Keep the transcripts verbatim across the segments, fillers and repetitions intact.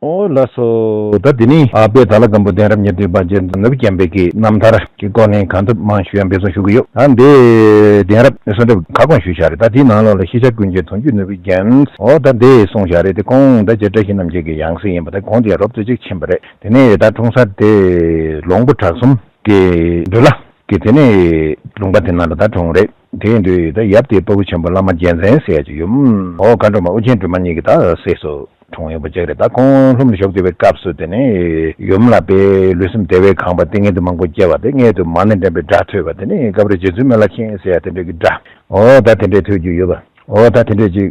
ཨོ་ལགས་སོ། ད་འདི་ནི་ཨ་དཔལ་ཟླ་ལ་སྒམ་པོ་གདན་རབས་ཉེར་བདུན་པ་རྗེ་བཙུན་ནོར་བུ་རྒྱན་པའི་གི་རྣམ་ཐར་གྱི་སྐོར་ནས་གང་ཐུབ་མང་ཞུ་ཡང་འབད་བརྩོན་ཞུ་གི་ཡོད། ཨ་འདི་གདན་རབས་གསོལ་འདེབས་ཁ་སྐོང་ཞུས་བཞག་རེད། ད་འདིའི་ནང་ལོགས་ལ་ཤེས་བྱ་ཀུན་མཁྱེན་དོན་བརྒྱུད་ནོར་བུ་རྒྱན། ཨོ་ད་འདི་གསུངས་བཞག་རེད། དེ་ཁོང་ད་རྗེ་བཀྲ་ཤིས་རྣམ་རྒྱལ་གྱི་ཡང་སྲིད་ཡིན་པ། ད་ཁོང་དེ་རོབ་ཙམ་ཅིག་ཕྱིན་པ་རེད། དེ་ནས་ད་འཁྲུངས་ས་དེ་ལུང་པ་བྲག་གསུམ་གྱི་འབྲུ་བླ་གི་དེ་ནས་ལུང་པ་དེ་ནང་ལ་ད་འཁྲུངས་རེད། དེ་ཡིན་དུས་ད་ཡབ་དེ་སྤ་བོ་ཆེན་པོ་བླ་མ་རྒྱལ་མཚན་ཟེར་ཡ་ཅིག་ཡུམ་ཨོ་མཁའ་འགྲོ་མ་ཨོ་རྒྱན་སྒྲོལ་མ་གཉིས་ཀྱི་ད་སྲས་སུ་འཁྲུངས་ཡོད་པ་ཅིག་རེད། ད་ཁོང་ལྷུམས་ལ་བཞུགས་བསྡད་པའི་སྐབས་སུ་དེ་ནས་ཡུམ་ལ་དཔེ་ལུས་སེམས་བདེ་བས་གང་བ་ཏིང་ངེ་འཛིན་མང་པོ་སྐྱེ་བ། དེ་མངལ་དུ་མ་ཎི་འདྲེན་པའི་སྒྲ་ཐོས་པ། དེ་ནས་སྐབས་རེ་རྗེ་བཙུན་མི་ལ་མཁྱེན་ཟེར་ཡ་དེ་འདྲ་གི་སྒྲ་ཨོ་ད་དེ་འདྲའི་ཐོས་རྒྱུ་ཡོད་པ། ཨོ་ད་དེ་འདྲའི་ཅིག་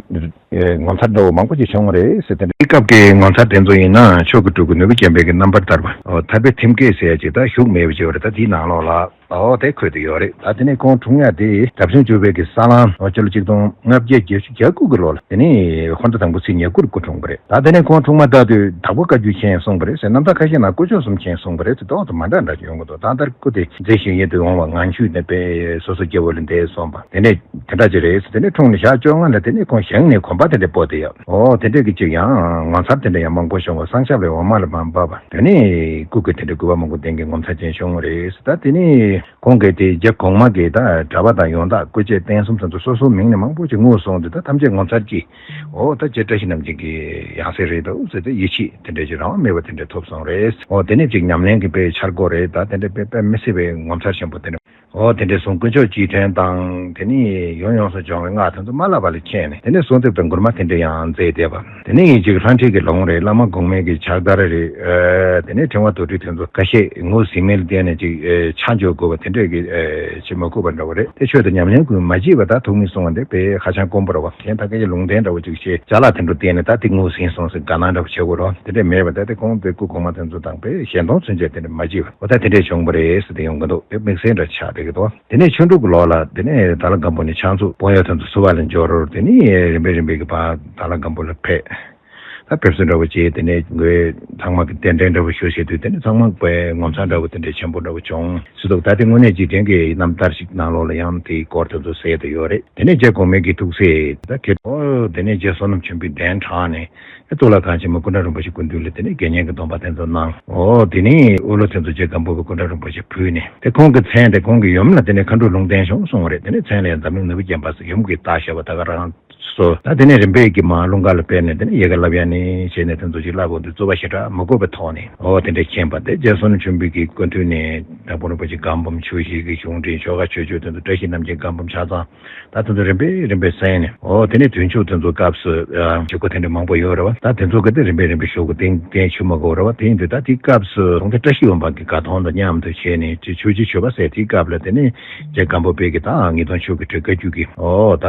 ཨེ་ངོ་མཚར་འདྲ་བོ་མང་པོ་ཅིག་བྱུང་བ་རེད་ཟེར། དེ་འདྲའི་སྐབས་ཀྱི་ངོ་མཚར་དེ་ཚོ་ཡིན་ན་མཆོག་གི་སྤྲུལ་སྐུ་ནོར་བུ་རྒྱན་པའི་གི་རྣམ་པར་ཐར་པ་ཨོ་ཐར་པའི་ཐེམ་སྐས་ཟེར་ཡ་ཅིག་ད་བཞུགས་མེད་པ་ཅིག་ཡོད་རེད། ད་དེའི་ནང་ལོགས་ལ་ཨོ་དེ་འཁོད་དུ་ཡོད་རེད། ད་དེ་ནས་ཁོང་འཁྲུངས་ཡ་དེ་གྲྭ་བཙུན་བཅུ་པའི་གི་ས་གླང་ཨོ་སྤྱི་ལོ་གཅིག་སྟོང་ལྔ་བརྒྱ་བརྒྱད་ཅུ་གྱ་དགུ་གི་ལོ་ལ་དེ་ནས་ཧོར་ཟླ་དང་པོ་ཚེས་ཉེར་དགུ་རུ་སྐུ་འཁྲུངས་པ་རེད། ད་དེ་ནས་ཁོང་འཁྲུངས་མ་ད་དུས་དྭགས་པོ་བཀའ་བརྒྱུད་མཁྱེན་གསུངས་པ་རེད་ཟེར། རྣམ་ཐར་ཁ་ཤས་ནང་དཀོན་མཆོག་གསུམ་མཁྱེན་གསུངས་པ་རེད་ཟེར། ཏོག་ཏུ་མ་འདྲ་འདྲ་ཅིག་ཡོང་གི་འདུག་ད་ལྟར་སྐུ་དེ་མཛེས་ཤིང་ཡིད་དུ་འོང་བ་ངང་ཆུ་ནས་དཔེ་སོ་སོ་སྐྱེ་བོ་ལ་འདས་སོང་བ་དེ་ནས་དེ་འདྲ་ཅིག་རེད་ཟེར། དེ་ནས་འཁྲུངས་ནས་ཞག་བཅོ་ལྔ་ལ་དེ་ནས་ཁོང་ཞིང་ནས་གོམ་པ་དེ་འདྲ་སྤོས་ཏེ་ཡོད། ཨོ་དེ་འདྲ་གི་ཅིག་ཡང་ངོ་མཚར་དེ་འདྲ་ཡང་མང་པོ་བྱུང་བ། བསང་ཆབ་ལས་འོ་མ་ལ་མ་འབབ་པ་དེ་ནས་སྐུ་གི་དེ་འདྲ་སྐུ་པ་མང་པོ་ལྡན་གྱི་ངོ་མཚར་ཅན་བྱུང་བ་རེད་ཟེར། ད་དེ་ནས་ཁོང་གིས་དེ་རྗེ་གོང་མ་གི་ད་གྲྭ་པ་དང་ཡོན་བདག་སྐུ་མཆེད་རྟེན་གསུམ་དེ་ཚོ་སོ་སོའི་མིང་ནས་མང་པོ་ཅིག་དངོས་སུ་གསུངས་ཏེ་ད་ཐམས་ཅད་ངོ་མཚར་སྐྱེས། ཨོ་ད་རྗེ་བཀྲ་ཤིས་རྣམ་རྒྱལ་གྱི་ཡང་སྲིད་རེད་འདུག་ཟེར་ཏེ་ཡིད་ཆེས་དེ་འདྲ་ཅིག་རང་དབང་མེད་པ་དེ་འདྲ་ཐོབ་སོང་རེད། ཨོ་དེ་ནས་ཅིག་ཉམས་ལེན་གྱི་དཔེ་འཆར་སྒོ་རེད། ད་དེ་འདྲ་དཔེ་དཔེ་མི་སྲིད་པའི་ངོ་མཚར་ཆེན་པོ་དེ་འདྲ། ཨོ་དེ་འདྲ་སོང་དཀོན་མཆོག་སྤྱི་མཐུན་དང་དེ་ནས་ཡོང་ཡོངས་སུ་སྦྱོང་བའི་སྔགས་དེ་ཚོ་མ་བསླབ་པ་ལ་མཁྱེན་ནས་དེ་ནས་གསོལ་འདེབས་དང་མགུར་མ་དེ་འདྲ་ཡང་མཛད་བསྡད་པ། དེ་ནས་ཡིན་ཅིག་ལྷ་འདྲེ་གི་ལུང་རེད། བླ་མ་གོང་མའི་གི་ཕྱག་བདར་རེད། ཨ་དེ་ནས་ཕྲེང་བ་དུར་ཁྲོད་དེ་ཚོ་ཁ་ཤས་ངོས་ཟིན་མེད་ལ་བརྟེན་ནས་ཅིག་ཨེ་ཆ་འཇོག་དགོས་པ་དེ་འདྲས་ཀྱི་ཨེ་བྱེད་མ་དགོས་པ་འདྲ་བོ་རེད། དེ་ཆོས་དང་ཉམས་ལེན་ཀུན་མ་བྱས་པ་ད་ཐུགས་མི་སྲུང་བ་འདི་དཔེ་ཧ་ཅང་དཀོན་པོ་རེད་བ། གཞན་ད་སྐད་ཆ་ལུང་བསྟན་འདྲ་བོ་ཅིག་བཤད་ཅ་ལག་དེ་འདྲ་བསྟན་ནས་ད་དེ་ངོས་ཟིན་སོང་ཟེར་དགའ་སྣང་འདྲ་བོ་བྱེད་དགོས་རེད་བ། དེ་འདྲས་མེད་པ་ད་དེ་ཁོང་དེ་སྐུ་གོང་མ་དེ་ཚོ་དང་དཔེ་ཞལ་མཐོང་ཚུན་ཆད་དེ་འདྲས་མ་བྱས་པ་འོ་ད་དེ་འདྲས་བྱུང་བ་རེད་ཟེར་དེ་ཡོང་གི་འདུག་དེ་དམིགས་བསལ་འདྲ་ཆགས་བསྡད་ཀྱི་འདུག་དེ་ནས་ཆོས་དྲུག་གི་ལོ་ལ་དེ་ནས་ཟླ་ལ་སྒམ་པོ་ནས་ཕྱག་མཛུབ་སྤོང་ཡོ་དོན་དུ་བསུ་བ་ལ་འབྱོར། དེ་ནས་རིམ་པས་རིམ་པས་ཀྱི་བར་ཟླ་ལ་སྒམ་པོ་ལ་ཕེབས། ད་ཕེབས་བསུ་འདྲ་བོ་བྱས་དེ་ནས་ངོས་ཚང་མ་གི་གདན་འདྲེན་འདྲ་བོ་ཞུ་བྱེད་དུས་དེ་ནས་ཚང་མ་དཔེ་ངོ་མཚར་འདྲ་བོ་དེ་འདྲའི་ཆེན་པོ་འདྲ་བོ་བྱུང་སྲིད་འདུག་ད་དེ་དངོས་གནས་འཇིག་རྟེན་གྱི་རྣམ་ཐར་ཞིག་ནང་ལོགས་ལ་ཡང་དེའི་སྐོར་དེ་ཚོ་གསལ་དུ་ཡོད་རེད། དེ་ནས་རྗེ་གོང་མའི་གི་ཐུགས་སྲས་ད་ཁེ་ཨོ་དེ་ནས་རྗེ་བསོད་ནམས་ཆོས་འཕེལ་གདན་དྲངས་ནས། གཙུག་ལག་ཁང་ཆེན་མོ་སྐུ་འདྲ་རིན་པོ་ཆེ་སྐུ་མདུན་ལ་དེ་ནས་དགེ་བསྙེན་གྱི་སྡོམ་པ་དེ་ཚོ་གནང་། ཨོ་དེ་ནས་དབུ་ལོ་དེ་ཚོ་རྗེ་སྒམ་པོ་གི་སྐུ་འདྲ་རིན་པོ་ཆེ་ཕུལ་ནས་དེ་ཁོང་གི་མཚན་དེ་ཁོང་གི་ཡུམ་ལ་དེ་ནས་མཁའ་འགྲོ་ལུང་བསྟན་བྱུང་གསུངས་པ་རེད། དེ་ནས་མཚན་ལ་ཡང་འཛམ་གླིང་ནོར་བུ་རྒྱན་པ་ཟེར། ཡུམ་གྱི་རྟགས་ཞེས་པ་ད་ག་རང་སོ། ད་དེ་ནས་རིམ་པས་ཀྱི་མ་ལུང་ག་ལ་སྤེལ་ནས་དེ་ནས་ཡལ་ག་བསླབ་ཡ་ནི་བྱས་ནས་དེ་ཚོ་ཅིག་བསླབ་འོང་དུས་རྩོད་པ་ཞེ་དྲག་མི་དགོས་པའི་ཐོག་ནས་ཨོ་དེ་འདྲ་མཁྱེན་པ་དེ་རྗེ་བསོད་ནམས་ཆོས་འཕེལ་གྱི་སྐུ་མདུན་ནས་དྭགས་པོ་རིན་པོ་ཆེ་སྒམ་པོ་ཆོས་བཞི་གི་གཞུང་འགྲེལ་ཆོ་ག་ཆོས་སྤྱོད་དེ་ཚོ་བཀྲ་ཤིས་རྣམ་རྒྱལ་སྒམ་པོ་ཆ་ཚང་། ད་དེ་ཚོ་རིམ་པས་རིམ་པས་གསན་ནས་ཨོ་དེ་ནས་དུས་མཆོད་དེ་ཚོ་སྐབས་སུ་ཨ་བྱེད་སྒོ་དེ་འདྲ་མང་པོ་ཡོད་རེད་བ། ད་དེ་ཚོ་གི་དེ་རིམ་པས་རིམ་པས་ཞུ་དགོས་གཏན་གཏན་ཞུ་མ་དགོས་རེད་བ། དེ་ཡིན་དུས་ད་དེའི་སྐབས་སུ་གྲོང་སྡེ་བཀྲ་ཤིས་འོད་འབར་གྱི་དགའ་སྟོན་དང་མཉམ་དུ་བྱས་ནས་ཆོས་ཆོས་ཀྱི་མཆོད་པ་ཟེར་དེའི་སྐབས་ལ་དེ་ནས་རྗེ་སྒམ་པོ་པའི་གི་ད་ངེས་དོན་ཆོས་ཀྱི་ཁྲིད་བཀའ་བརྒྱུད་ཀྱི་ཨོ་ད་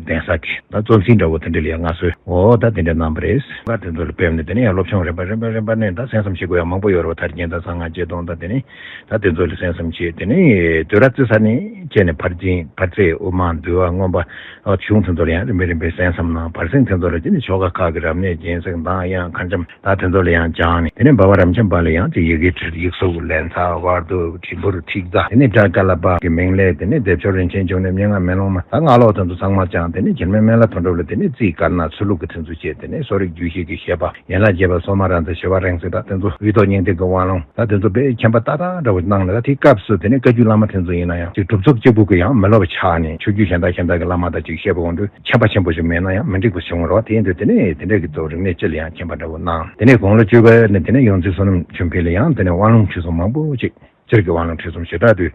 གདན་ས་གི་ད་གཙོ་འཛིན་འདྲ་བོ་དེ་འདྲ་ལ་ཡང་མངའ་གསོལ་ཨོ་ད་དེ་འདྲ་གནང་བ་རེད། ད་དེ་ཚོ་ལ་ཕེབས་ནས་དེ་ནས་ཡང་སློབ་སྦྱོང་རིམ་པ་རིམ་པ་རིམ་པ་ནས་ད་གསན་བསམ་བྱེད་དགོས་ཡ་མང་པོ་ཡོད་རེད་བ། ཐར་རྒྱན་དང་གསང་སྔགས་བརྒྱད་སྟོང་ད་དེ་ནས། ད་དེ་ཚོ་ལ་གསན་བསམ་བྱས། དེ་ནས་དུས་རབས་བརྩི་ས་ནས་བྱས་ནས་ཕར་ཕྱིན་ཕར་ཚད་དབུ་མ་འདུལ་བ་མངོན་པ་ཨ་གཞུང་དེ་ཚོ་ལ་ཡང་རིམ་པས་རིམ་པས་གསན་བསམ་གནང་། བར་གསེང་དེ་ཚོ་ལ་དེ་ནས་ཆོ་ག་ཁག་གི་རབ་གནས་སྦྱིན་སྲེག་མདང་དབྱངས་མཁའ་འཆམ་ད་དེ་ཚོ་ལ་ཡང་སྦྱངས་ནས། དེ་ནས་འབའ་བ་རབ་འབྱམས་པ་ལ་ཡང་དེ་ཡི་གེ་ཁྲིད། ཡིག་གཟུགས་ལན་ཚ་བར་དུ་བྲིས་འབུར་ཐིག་རྩ། དེ་ནས་སྒྲ་ཀ་ལ་པ་གི་མིང་ལས་དེ་ནས་སྡེབ་སྦྱོར་རིན་ཆེན་འབྱུང་གནས་སྙན་ངག་མེ་ལོང་མ་ད་སྔགས་ཀློག་དེ་ཚོ་ཚང་མ་སྦྱངས། དེ་ནས་འཇིགས་མེད་སྨན་བླ་དོན་གྲུབ་ལ་དེ་ནས་རྩིས་དཀར་ནག་ཚུལ་ལུགས་ཀྱི་དེ་ཚོ་བྱས། དེ་ནས་གསོ་རིག་རྒྱུད་བཞི་གི་བཤད་པ། ཡན་ལག་བརྒྱད་པ་སོ་མ་ར་མཛད། ཞི་བ་རིང་བསྲེལ་ད་དེ་ཚོ་ཡིད་རྟོག་སྙིང་ཐིག་གི་དབང་ལུང་ད་དེ་ཚོ་དཔེ་མཁྱེན་པ་ཏག་ཏག་འདྲ་བོ་གནང་ནས། ད་དེའི་སྐབས་སུ་དེ་ནས་བཀའ་བརྒྱུད་བླ་མ་དེ་ཚོ་ཡིན་ན་ཡང་ཅིག་གྲུབ་ཚུལ་གཅིག་པུ་གི་ཡང་མི་སློབ་པ་ཆགས་ནས་ཆོས་བརྒྱུད་གཞན་དག་གཞན་དག་གི་བླ་མ་དང་ཅིག་བཤད་པ་འོང་དུས་མཁྱེན་པ་ཆེན་པོ་ཞིག་མེད་ན་ཡང་མི་འགྲིག་པ་བྱུང་བ་རེད་བ། དེ་ཡིན་དུས་དེ་ནས་དེ་འདྲས་ཀྱི་ཚོ་རིག་གནས་སྤྱི་ལ་ཡང་མཁྱེན་པ་འདྲ་བོ་གནང་། དེ་ནས་དགུང་ལོ་བཅུ་པ་ནས་དེ་ནས་ཡོངས་འཛིན་བསོད་ནམས་ཆོས་འཕེལ་ལ་ཡང་དེ་ནས་དབང་ལུང་ཁྲིད་གསུམ་མང་པོ་ཅིག་སྤྱིར་གྱི་དབང་ལུང་ཁྲིད་གསུམ་ཞེ་དྲག་དུས་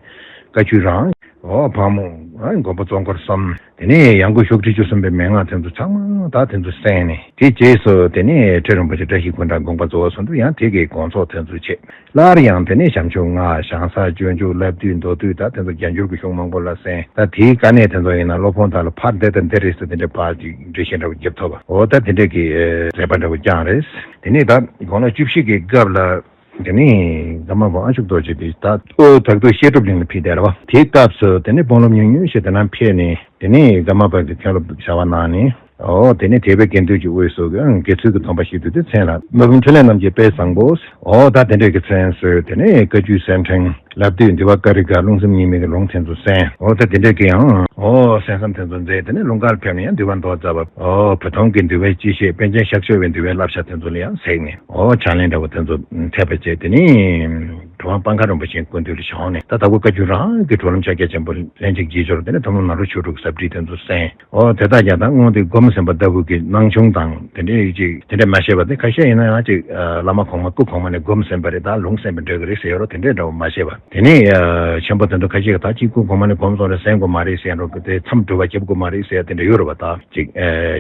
བཀའ་བརྒྱུད་རང་ཨོ་ཕག་མོ་ཨ་མགོན་པོ་ཙོང་ཁར་གསུམ། དེ་ནས་ཡང་སྒོས་ཤོག་དྲིལ་བཅུ་གསུམ་པའི་མན་ངག་དེ་ཚོ་ཚང་མ་ད་དེ་ཚོ་གསན་ནས། དེའི་རྗེས་སུ་དེ་ནས་ཁྲི་རིན་པོ་ཆེ་བཀྲ་ཤིས་ཀུན་གྲགས་དགོངས་པ་རྫོགས་སོང་དུས་ཡང་དེ་གའི་དགོངས་རྫོགས་དེ་ཚོ་བྱས། སླར་ཡང་དེ་ནས་བྱམས་ཆོས་སྔགས་བྱང་ས་སྤྱོད་འཇུག་བསླབ་བཏུས་མདོ་བཏུས་ད་དེ་ཚོ་བརྒྱ་འགྱུར་གྱི་གཞུང་མང་པོ་ལ་གསན། ད་དེའི་དཀའ་གནད་དེ་ཚོ་ཡིན་ན་སློབ་དཔོན་དག་ལ་ཕར་འདི་དང་འདི་རེད་ཟེར་དེ་འདྲའི་ཕར་ཅིག་འགྲེལ་བཤད་འདྲ་བོ་བརྒྱབ་ཐུབ་པ་འོ་ད་དེ་འདྲ་གི་མཛད་པ་འདྲ་བོ་བསྐྱངས་རེད། དེ་ནས་ད་དགུང་ལོ་བཅུ་བཞི་གི་སྐབས་ལ། དེ་ནས་ཀརྨ་པ་ཨ་ཞུགས་རྡོ་རྗེ་དེ་ད་ཨོ་དྭགས་པོ་བཤད་སྒྲུབ་གླིང་ལ་ཕེབས་བསྡད་རེད་བ། དེའི་སྐབས་སུ་དེ་ནས་དཔོན་སློབ་ཉུང་ཉུང་ཞིག་དེ་ན་ཕེབས་ནས་དེ་ནས་ཀརྨ་པ་གི་མཁན་སློབ་བྱ་བ་གནང་ནས། ཨོ་དེ་ནས་དད་པའི་དགེ་འདུན་གྱི་དབུས་སུ་དགེ་ཚུལ་གྱི་སྡོམ་པ་བཞེས་དུས་དེ་མཚན་ལ་མི་ཕམ་འཕྲིན་ལས་རྣམས་ཀྱི་དཔལ་བཟང་པོ། ཨོ་ད་དེ་འདྲས་ཀྱི་མཚན་གསོལ། དེ་ནས་བཀའ་བརྒྱུད་གསེར་ཕྲེང་ལབ་དུས་འདུལ་བ་ཀ་རི་ཀ་རླུང་སེམས་གཉིས་མེད་ཀྱི་ལུང་དེ་ཚོ་གསན། ཨོ་ད་དེ་འདྲས་ཀྱི་ཡང་ཨོ་གསན་བསམ་དེ་ཚོ་མཛད། དེ་ནས་ལུང་ཁར་ཕེབས་ནས་ཡང་འདུལ་བ་མདོ་རྩ་བ་ཨོ་བོ་དོང་གི་འདུལ་བའི་སྤྱི་བཤད་པཎ་ཆེན་ཤཱཀྱ་བའི་འདུལ་བའི་བསླབ་བྱ་དེ་ཚོ་ལ་ཡང་གཟིགས་ནས་ཨོ་ཕྱག་ལེན་འདྲ་བོ་དེ་ཚོ་ཐེབས་པ་བྱས། དེ་ནས་གྲུབ་དབང་པང་ཁ་རིན་པོ་ཆེའི་སྐུ་མདུན་ལ་བྱོན་ནས་ད་དྭགས་པོ་བཀའ་བརྒྱུད་རང་གི་གྲོལ་ལམ་ཕྱག་རྒྱ་ཆེན་པོ་ལྷན་ཅིག་དགྱེས་སྦྱོར། དེ་ནས་ཐུབ་བསྟན་ནཱ་རོ་ཆོས་དྲུག་གི་ཟབ་ཁྲིད་དེ་ཚོ་གསན། ཨོ་དེ་དག་ཀྱང་ད་སྔོན་དེ་སྒོམ་ཟིན་པ་ལྟ་བུ་གི་སྣང་ཆུང་དང་དེ་འདྲའི་ཅིག་དེ་འདྲ་མ་བཤད་པ། དེ་ཁ་ཤས་ཡིན་ན་ཡང་ཅིག་བླ་མ་གོང་མ་སྐུ་གོང་མ་ནས་སྒོམ་ཟིན་པ་རེད། ད་ལུང་ཟིན་པ་འདྲ་གི་རེད་ཟེར་ཡོད་རོགས། དེ་འདྲའི་འདྲ་བོ་མ་བཤད་པ། དེ་ནས་ཆེན་པོ་དེ་ཚོ་ཁ་ཤས་ཀྱིས་ད་ཅིག་སྐུ་གོང་མ་ནས་སྒོམ་སོང་རེད་ཟེར་དགོས་མ་རེད་ཟེར་རོགས། དེ་མཚམས་སྒྲུབ་པ་རྒྱབ་དགོས་མ་རེད་ཟེར་དེ་འདྲ་ཡོད་རེད་པ། ད་ཅིག་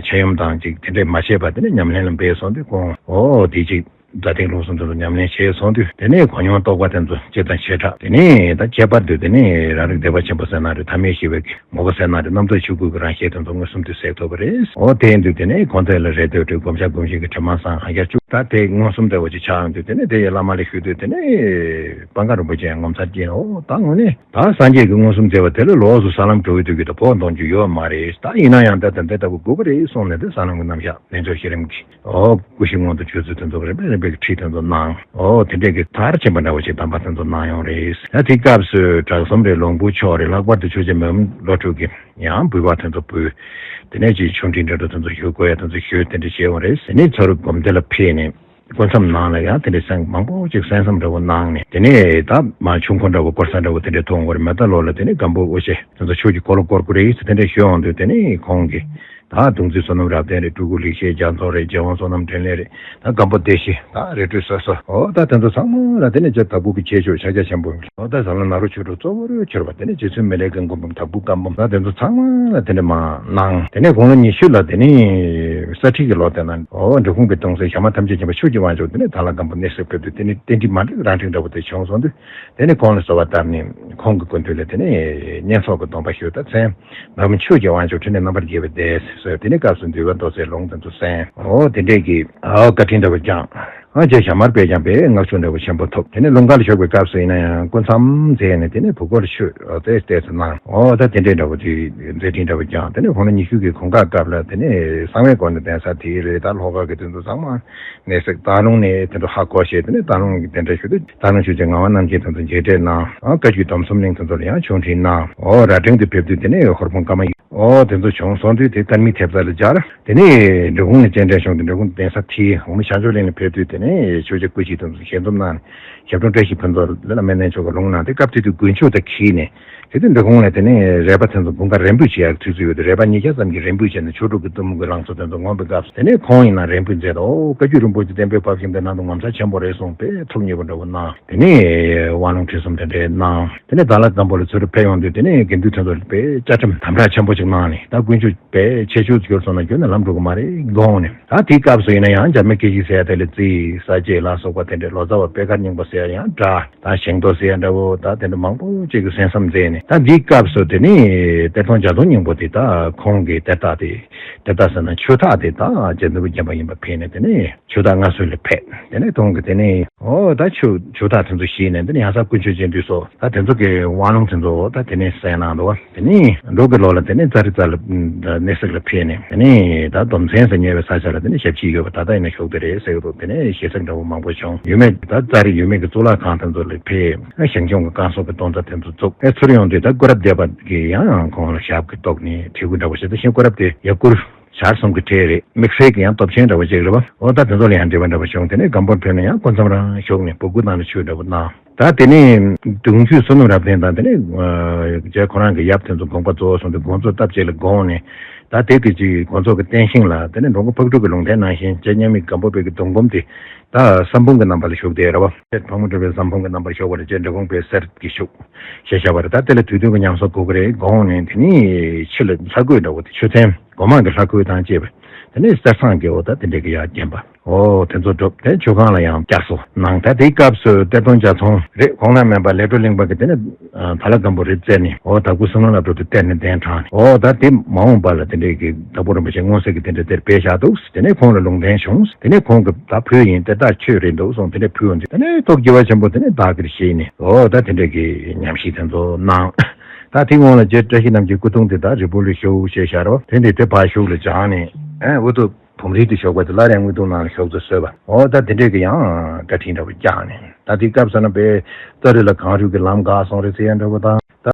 ཆེ་ཡོམ་དང་ཅིག་དེ་འདྲ་མ་བཤད་པ། དེ་ནས་ཉམས་ལེན་ལ་འབད་སོང་དུས་ཁོང་ཨོ་དེ་ཅིག་རྫ་སྟེང་ལུགས་གསུམ་དེ་ཚོ་ཉམས་ལེན་བྱས་སོང་དུས་དེ་ནས་གོ་མྱོང་རྟོགས་པ་དེ་ཚོ་ཇེ་དང་ཇེ་དྲག་དེ་ནས་ད་ཁྱད་པར་དུ་དེ་ནས་རང་རིག་བདེ་བ་ཆེན་པོ་ཟེར་ན་རེད། ཐ་མལ་ཞི་བའི་གི་ངོ་བོ་ཟེར་ན་རེད། རྣམ་རྟོག་ཆོས་སྐུ་གི་རང་ཞལ་དེ་ཚོ་མངོན་སུམ་དུ་གཟིགས་ཐུབ་པ་རེད། ཨོ་དེ་ཡིན་དུས་དེ་ནས་གོང་དེ་ལ་རེ་ལྟོས་དུས་སྒོམ་བྱ་སྒོམ་བཞིན་གྱི་དྲི་མ་སངས་ཧ་ཡ་བཅུག་ད་དེ་མངོན་སུམ་དེ་བ་ཅིག་ཆགས་ཡོང་དུས་དེ་ནས་དེ་ཡི་བླ་མ་ལ་ཞུས་དུས་དེ་ནས་པང་ཀ་རིན་པོ་ཆེ་ངོ་མཚར་སྐྱེས་ནས་ཨོ་ད་དངོས་གནས་ད་སངས་རྒྱས་ཀྱི་མངོན་སུམ་མཛད་པ་དེ་ལ་ལོགས་སུ་ས་ལམ་འགྲོ་བའི་དུས་ཀྱི་ད་བོགས་འདོན་རྒྱུ་ཡོད་མ་རེད། ད་ཡིན་ན་ཡང་ད་དེ་འདྲ་ལྟ་བུ་དགོས་པ་རེད་གསུངས་ནས་དེ་ས་ལམ་གྱི་རྣམ་གཞག་ལན་ཚོགས་ཤེས་རིམ་གྱི། ཨོ་སྐུ་བཞི་མངོན་དུ་བྱོན་ཚུལ་དེ་ཚོ་རིམ་པས་རིམ་པས་ཀྱི་ཁྲིད་དེ་ཚོ་གནང་། ཨོ་དེ་འདྲས་ཀྱི་མཐར་ཕྱིན་པ་འདྲ་བོ་ཞིག་དམ་པ་དེ་ཚོ་གནང་ཡོང་རེད། ཡང་དེའི་སྐབས་སུ་གྲགས་གསུམ་རེད། ལོང་བུ་ཕྱོགས་རེད། ལྷག་པར་དུ་ཆོས་རྗེ་མི་ཕམ་བློ་གྲོས་ཀྱི་ཡང་འབུལ་བ་དེ་ཚོ་འབུལ། དེ་ནས་ཅིག་ཆོས་འབྲེལ་འདྲ་འདྲ་དེ་ཚོ་ཞུ་དགོས་ཡ་དེ་ཚོ་ཞུས་དེ་འདྲ་བྱས་ཡོང་རེད། དེ་ནས་ཚུར་སྒོམ་སྡེ་ལ་ཕེབས་ནས་སྐུ་མཚམས་ནང་ལ་ཡང་དེ་འདྲ་གསན་མང་པོ་ཅིག་གསན་བསམ་འདྲ་བོ་གནང་ནས་དེ་ནས་ད་མ་ཆུང་འཁོར་འདྲ་བོ་སྐོར་ས་འདྲ་བོ་དེ་འདྲ་མཐོང་བར་མི་ད་ལོ་ལ་དེ་ནས་སྒམ་པོ་འོ་ཆེ་དེ་ཚོ་ཆོས་ཀྱི་འཁོར་ལོ་བསྐོར་དགོས་རེད་དེ་འདྲ་ཞུས་ཡོང་དུས་དེ་ནས་ཁོང་གིས། ད་གདུང་འཛིན་བསོད་ནམས་རབ་བརྟན་རེད། སྤྲུལ་སྐུ་ལེགས་བཤད་རྒྱ་མཚོ་རེད། རྒྱལ་དབང་བསོད་ནམས་འཕྲིན་ལས་རེད། ད་སྒམ་པོ་སྡེ་བཞི་ད་རེ་ཁྲོད་སོ་སོ་ཨོ་ད་དེ་ཚོ་ཚང་མ་ལ་དེ་ནས་ཅིག་དྭགས་པོ་གི་ཁྱད་ཆོས་ཕྱག་རྒྱ་ཆེན་པོ་ཨོ་ད་ཟབ་ལམ་ནཱ་རོ་ཆོས་དྲུག་གཙོ་བོར་གྱུར་པ་དེ་ནས་རྗེ་བཙུན་མི་ལའི་གི་མགོན་པོ་དྭགས་པོ་དཀར་མོ་ད་དེ་ཚོ་ཚང་མ་ལ་དེ་འདྲ་མ་གནང་། དེ་ནས་དགུང་ལོ་ཉི་ཤུ་ལ་དེ་ནས་ས་ཁྲི་གི་ལོ་དེ་ན་ཨོ་འབྲི་གུང་གི་གདུང་སྲས་ཞྭ་དམར་ཐམས་ཅད་མཁྱེན་པ་ཆོས་ཀྱི་དབང་ཕྱུག་དེ་ནས་དྭགས་ལྷ་སྒམ་པོ་གནས་སུ་ཕེབས་དུས་དེ་ནས་རྟེན་འབྲེལ་མ་འགྲིག་རང་འགྲིག་འདྲ་བོ་དེ་བྱུང་སོང་དུས། དེ་ནས་ཁོང་ལ་གསོལ་བ་བཏབ་ནས་ཁོང་གི་སྐུ་མདུན་ལ་དེ་ནས་བསྙེན་སོགས་ཀྱི་སྡོམ་པ་ཞུས། ད་མཚན་མི་ཕམ་ཆོས་ཀྱི་དབང་ཕྱུག་འཕྲིན་ལས་རྣམ་པར་རྒྱས་པའི་སྡེ་ཟེར། དེ་ནས་སྐབས་སུ་འདུལ་བ་མདོ་རྩའི་ལུང་དེ་ཚོ་གསན། ཨོ་དེ་འདྲས་ཀྱི་ཨོ་བཀའ་དྲིན་འདྲ་བོ་བསྐྱངས། ཨ་རྗེ་ཞྭ་དམར་པས་ཀྱང་དཔེ་བསྔགས་བརྗོད་འདྲ་བོ་ཆེན་པོ་ཐོབ། དེ་ནས་ལུང་དཀར་ལ་བཞུགས་པའི་སྐབས་སུ་ཡིན་ན་ཡང་སྐུ་མཚམས་མཛད་ནས་དེ་ནས་བུ་སྒོར་ཆུ་ཏེ་ཏེ་ཚོ་གནང་། ཨོ་ད་དེ་འདྲས་འདྲ་བོ་དེ་མཛད་འཕྲིན་འདྲ་བོ་བསྐྱངས། དེ་ནས་དགུང་ལོ་ཉི་ཤུ་གི་གོང་ཁ་སྐབས་ལ་དེ་ནས་གསང་བའི་སྒོ་ནས་གདན་ས་དེའི་རེད། ད་ལྷོ་ཁ་གི་དེ་ཚོ་ཚང་མ། གནས་སྲིད་སྟག་ལུང་ནས་དེ་ཚོ་ཧ་གོ་ཞེས་དེ་ནས་སྟག་ལུང་གི་གདན་འདྲེན་ཞུ་དུས་སྟག་ལུང་ཆོས་རྗེ་ངག་དབང་རྣམ་རྒྱལ་དེ་ཚོ་མཇལ་འཕྲད་གནང་། ཨ་བཀའ་བརྒྱུད་སྡོམ་གསུམ་གླིང་དེ་ཚོ་ལ་ཡང་ཆོས་འཕྲིན་གནང་། ཨོ་རྭ་སྒྲེང་དུ་ཕེབས་དུས་དེ་ནས་ཧོར་སྤུངས་ཀརྨ་ཡུལ་ཨོ་དེ་ཚོ་བྱུང་སོང་དུས་དེ་ཀརྨའི་ཐེབས་རྩ་ལ་སྦྱར། དེ་ནས་འབྲི་གུང་ནས་སྤྱན་འདྲེན་བྱུང་སྟེ་འབྲི་གུང་གདན་ས་ཐིམ། འོག་མིན་ཤར་ཕྱོགས་གླིང་ལ་ཕེབས་དུས་དེ་ནས་ཆོས་རྗེ་སྐུ་མཆེད་དེ་ཚོ་ཞལ་འཛོམས་གནང་ནས་ཞབས་དྲུང་བཀྲ་ཤིས་ཕུན་ཚོགས་ལ་བླ་མའི་གནས་མཆོག་གི་ལུང་གནང་སྟེ་སྐབས་དེ་དུས་དགུན་ཆོས་དང་འཁྱིལ་ནས། དེ་དུས་འབྲི་གུང་ལ་དེ་ནས་རས་པ་དེ་ཚོ་དགུན་ཁ་རན་པོ་ཆེ་ཡག་ཚུད་ཚུད་ཡོད་དུས་རས་པ་ཉིས་བརྒྱ་ཙམ་གྱིས་རན་པོ་བྱས་ནས་ཆོས་དྲུག་གི་གཏུམ་མོ་གི་ལང་ཚོ་དེ་ཚོ་ངོམ་པའི་སྐབས་སུ་དེ་ནས་ཁོང་ཡིན་ན་རན་པོ་མཛད་དོ། བཀའ་བརྒྱུད་རིན་པོ་ཆེ་བསྟན་པའི་དཔལ་ཞིང་དེ་ནང་དུ་ངོ་མཚར་ཆེན་པོ་རེད་གསུངས་པས་ཐུགས་མཉེས་པོ་འདྲ་བོ་གནང་། དེ་ནས་དབང་ལུང་ཁྲིད་གསུམ་དེ་འདྲའི་གནང་། དེ་ནས་དྭགས་ལྷ་སྒམ་པོ་ལ་ཚུར་ཕེབས་ཡོང་དུས་དེ་ནས་དགེ་འདུན་དེ་ཚོ་ལ་དཔེ་བཅའ་ཁྲིམས་དམ་དྲག་ཆེན་པོ་ཞིག་གནང་ནས་ད་དཀོན་མཆོག་དཔེ་ཆེ་ཆུང་གྱུར་སོང་ན་གྱུར་ན་ལམ་འགྲོ་གི་མ་རེད་དགོངས་ནས། ད་དེའི་སྐབས་སུ་ཡིན་ན་ཡང་འཇར་མན་སྐད་ཅིག་ཟེར་ཡ་དེ་ལ་རྩིས་ས་བཅད་ལ་སོགས་པ་དེ་འདྲའི་ལོ་ཙཱ་བ་པད་དཀར་སྙིང་པོ་ཟེར་ཡ་ཡང་འདྲ། ད་ཞིང་རྡོ་ཟེར་ཡ་འདྲ་བོ་ད་དེ་འདྲ་མང་པོ་ཅིག་གིས་གསན་བསམ་མཛད་ནས་ད་འདིའི་སྐབས་སུ་དེ་ནི་གཏེར་སྟོན་རྒྱ་མཚོ་སྙིང་པོ་དེ་ད་ཁོང་གི་གཏེར་བདག་དེ་གཏེར་བདག་ཟེར་ན་ཆོས་བདག་དེ་ད་རྗེ་བཙུན་པོ་བརྒྱན་པ་ཡིན་པ་ཕེབས་ནས་དེ་ནི་ཆོས་བདག་མངའ་གསོལ་ལ་ཕེབས། དེ་ནས་ཁོང་གིས་དེ་ནི་ཨོ་ད་ཆོས་ཆོས་བདག་དེ་ཚོ་ཞིག་ནས་དེ་ནི་ཡང་སར་དཀོན་མཆོག་སྦྱིན་བདུད་སོགས་ད་དེ་ཚོ་གི་དབང་ལུང་དེ་ཚོ་ད་དེ་ནི་གསན་གནང་འདུག་བ། དེ་ནས་འབྲུག་གི་ལོ་ལ་དེ་ནས་ཙཱ་རི་ཙཱ་ལ་གནས་གཟིགས་ལ་ཕེབས་ནས་དེ་ནས་ད་སྡོམ་མཚན་ཟེར་ཉེ་བའི་ས་ཆ་ལ་དེ་ནས་ཞབས་ཕྱི་ཡོད་པ་ད་ལྟ་ཡིན་ན་བཞུགས་བསྡད་རེད་ཟེར་གི་འདུག་དེ་ནས་ཞལ་གཟིགས་འདྲ་བོ་མང་པོ་བྱུང་། ཡུལ་མི་ད་ཙཱ་རི་ཡུལ་མི་གི་གཙུག་ལག་ཁང་དེ་ཚོ་ལ་ཕེབས། ཞིང་སྐྱོང་གི་བསྐང་གསོ་གི་གཏོང་རྩ་དེ་ཚོ་བཙུགས། ཨེ་ཚུར་ཡོང་དུས་ད་སྐུ་རབ་སྡེ་པ་གིས་ཡང་ཡང་ཁོང་ལ་ཞབས་ཀྱིས་གཏུགས་ནས་དྲི་བཀུར་འདྲ་བོ་བྱས། ད་གཞན་སྐུ་རབ་དེ་ཡ་གུར་ཞར་གསུམ་གྱི་གྲས་རེད། དམིགས་བསལ་གྱི་ཡང་སྟོབས་ཆེན་འདྲ་བོ་ཅིག་རེད་བ། འོ་ད་དེ་ཚོ་ལ་ཡང་འབྲེལ་བ་འདྲ་བོ་བྱུང་། དེ་ནས་སྒམ་པོར་ཕེབས་ནས་ཡང་སྐུ་མཚམས་རང་བཞུགས་ནས་འབོད་སྐུལ་གནང་ནས་ཆོས་འདྲ་བོ་གནང་། ད་དེ་ནས་གདུང་རྒྱུད་བསོད་ནམས་རབ་བརྟན་དང་དེ་ནས་རྗེ་ཁོ་རང་གི་ཡབ་དེ་ཚོ་དགོངས་པ་རྫོགས་སོང་སྟེ་དགོངས་རྫོགས་སྟབས་གཅིག་ལ་དགོངས་ནས་ད་དེ་གི་ཅིག་དགོངས་རྫོགས་ཀྱི་རྟེན་བཞེངས་ལ་དེ་ནས་འགྲོ་མགོན་ཕག་གྲུ་གི་ལུང་བསྟན་ནང་བཞིན་རྗེ་མཉམ་མེད་སྒམ་པོ་པའི་གི་གདུང་འབུམ་དེ་ད་ཟམ་སྤུངས་ཀྱི་རྣམ་པ་ལ་བཞུགས་བསྡད་རེད་བ། ཕག་མོ་གྲུ་པའི་ཟམ་སྤུངས་ཀྱི་རྣམ་པར་བཞུགས་པ་ལ་རྗེ་འབྲི་གུང་པའི་གསེར་གྱི་བཞུགས་ཞེས་བྱ་བ་རེད། ད་དེ་ལ་དུས་གདོན་གྱི་ཉམས་གསོ་དགོས་ཀྱི་རེད་དགོངས་ནས་དེ་ནས་ཕྱི་ལ་ལྷ་བཀོད་འདྲ་བོ་དེ་ཆོས་ཚན་སྒོ་མང་གི་ལྷ་བཀོད་དང་བཅས་པ་དེ་ནས་གསེར་ཟངས་ཀྱི་འོ་ད་དེ་འདྲའི་གི་ཡར་བརྒྱན་པ། ཨོ་དེ་ཚོ་སྒྲུབ་དེ་ཆོས་ཁང་ལ་ཡང་བསྐྱར་གསོ་གནང་། ད་དེའི་སྐབས་སུ་གཏེར་སྟོན་རྒྱ་མཚོ་རེད། ཁོང་རྣམ་མེད་པ་ལས་འཕྲོ་གླིང་པ་གི་དེ་ནས་དྭགས་ལྷ་སྒམ་པོ་རེད་བཙལ་ནས་ཨོ་དྭགས་པོ་བསོད་ནམས་བློ་གྲོས་དེ་གཏེར་ནས་གདན་དྲངས་ནས་ཨོ་ད་དེ་མ་འོངས་པ་ལ་དེ་འདྲའི་གི་དྭགས་པོ་རིན་པོ་ཆེ་མངོན་གསལ་གྱི་དེ་འདྲའི་གཏེར་སྦས་བཞག་འདུག་དེ་ནས་ཁོང་ལ་ལུང་བསྟན་བྱུང་། དེ་ནས་ཁོང་གི་ད་ཕུལ་ཡིན་གཏེར་བདག་ཁྱོད་རེད་འདུག་གསུངས། དེ་ནས་ཕུལ་འདུག་དེ་ནས་ཐུགས་དགྱེས་པ་ཆེན་པོ་དེ་ནས་བདག་གིར་བཞེས་ནས་ཨོ་ད་དེ་འདྲའི་གི་ཉམས་ཞིབ་དེ་ཚོ་གནང་། ད་དེ་སྔོན་ལ་རྗེ་བཀྲ་ཤིས་རྣམ་རྒྱལ་སྐུ་གདུང་དེ་ད་རི་བོ་ལ་བཞུགས་ཞེས་བྱ་རོགས། དེ་འདི་དེ་ཕར་བཞུགས་ལ་བྱང་ནས། ཨ་འུ་ཐུག་བུམ་རིལ་དེ་ཞོགས་པ་དེ་སླར་ཡང་དངུལ་ཐུང་ནང་ལ་ཞོགས་ཚོད་བཟོས་པ། འོ་ད་དེ་འདྲས་ཀྱི་ཡང་བཀའ་དྲིན་འདྲ་པོ་བཀྱགས་ནས། ད་དེ་སྐབས་ས་ན་པའི་ཏ་རི་ལ་གངས་རུད་ཀྱི་ལམ་འགག་སོང་རེད་ཟེར་ཡ་འདྲ་པོ་དང་། ད་